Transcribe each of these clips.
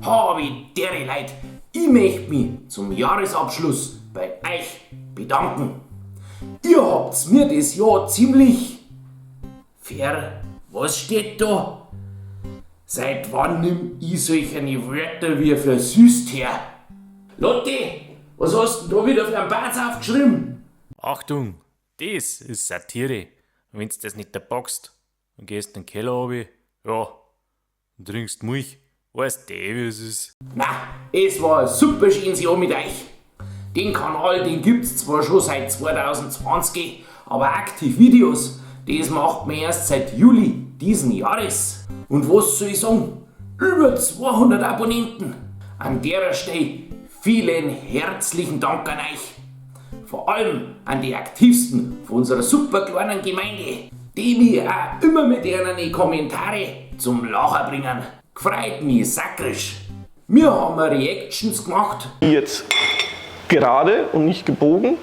Habe dere Leid, ich möchte mich zum Jahresabschluss bei euch bedanken. Ihr habt's mir das Jahr ziemlich fair. Was steht da? Seit wann nimm ich solche Wörter wie versüßt her? Lotte, was hast denn da wieder für einen Batz aufgeschrieben? Achtung, das ist Satire. Und wenn's das nicht packst, dann gehst in den Keller runter, ja, und trinkst Milch. Weißt du, wie es ist. Na, es war ein super schönes Jahr mit euch. Den Kanal, den gibt's zwar schon seit 2020, aber aktiv Videos, das macht man erst seit Juli diesen Jahres. Und was soll ich sagen? Über 200 Abonnenten. An der Stelle vielen herzlichen Dank an euch. Vor allem an die Aktivsten von unserer super kleinen Gemeinde, die mich auch immer mit ihren Kommentare zum Lachen bringen. Gefreut mich sakrisch. Wir haben Reactions gemacht. Jetzt gerade und nicht gebogen,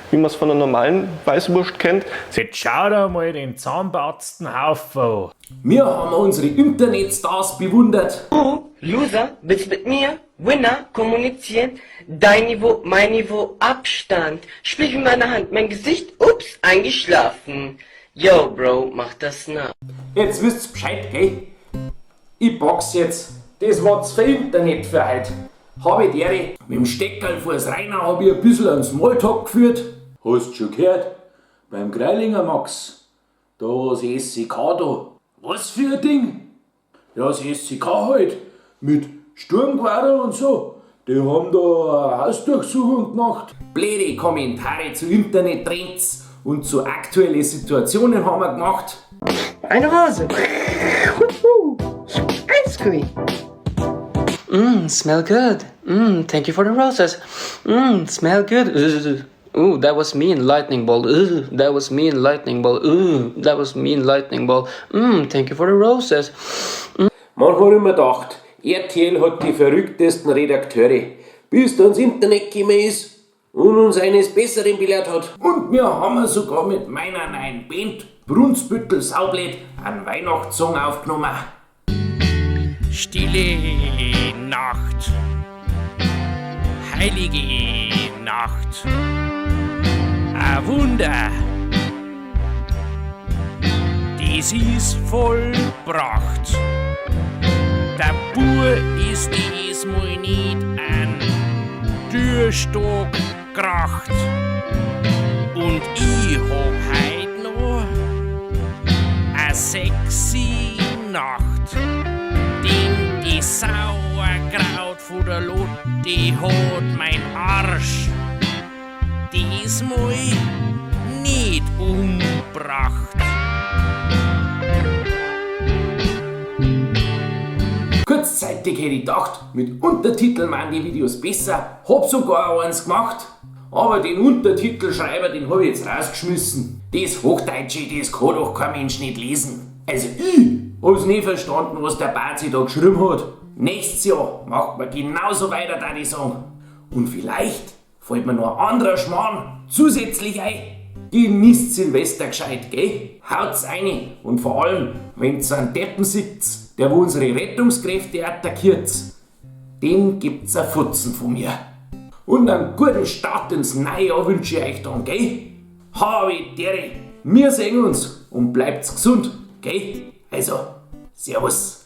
wie man es von einer normalen Weißwurst kennt. Jetzt schau dir mal den zahnbatzten Haufen an. Wir haben unsere Internetstars bewundert. Du, Loser, willst mit mir, Winner, kommunizieren? Dein Niveau, mein Niveau, Abstand. Sprich mit meiner Hand, mein Gesicht, ups, eingeschlafen. Yo, Bro, mach das nach. Jetzt wisst's Bescheid, gell? Ich pack's jetzt. Das war's für Internet für heute. Habe die Ehre. Mit dem Steckerl vors Rainer hab ich ein bisschen einen Smalltalk geführt. Hast schon gehört? Beim Greilinger Max. Da das SEK da. Was für ein Ding? Ja, das SEK halt. Mit Sturmgewehren und so. Die haben da eine Hausdurchsuchung gemacht. Blöde Kommentare zu Internettrends und zu aktuellen Situationen haben wir gemacht. Eine Rose. Ice cream. Smell good. Thank you for the roses. Smell good. Ooh, that was me in lightning bolt. Ooh, that was me in lightning bolt. Ooh, that was me in lightning bolt. Thank you for the roses. Man hat immer gedacht, RTL hat die verrücktesten Redakteure, bis dann das Internet gekommen ist und uns eines Besseren belehrt hat. Und wir haben sogar mit meiner neuen Band Brunsbüttel Saublöd einen Weihnachtssong aufgenommen. Stille Nacht, heilige Nacht, ein Wunder, das ist vollbracht. Der Bur ist diesmal nicht an Türstock kracht. Und ich hab heut noch a sexy Nacht. Denn die Sauerkraut von der Lotte hat mein Arsch diesmal nicht umbracht. Kurzzeitig hätte ich gedacht, mit Untertiteln waren die Videos besser, hab sogar auch eins gemacht. Aber den Untertitelschreiber, den hab ich jetzt rausgeschmissen. Das Hochdeutsche, das kann doch kein Mensch nicht lesen. Also ich hab's nie verstanden, was der Bazi da geschrieben hat. Nächstes Jahr macht man genauso weiter, da ich sagen. Und vielleicht fällt mir noch ein anderer Schmarrn zusätzlich ein. Genießt Silvester gescheit, gell? Haut's rein und vor allem, wenn's einen Deppen sieht, der wo unsere Rettungskräfte attackiert, dem gibt's a Futzen von mir. Und einen guten Start ins neue Jahr wünsche ich euch dann, gell? Habe Dere, wir sehen uns und bleibt's gesund, gell? Also, Servus.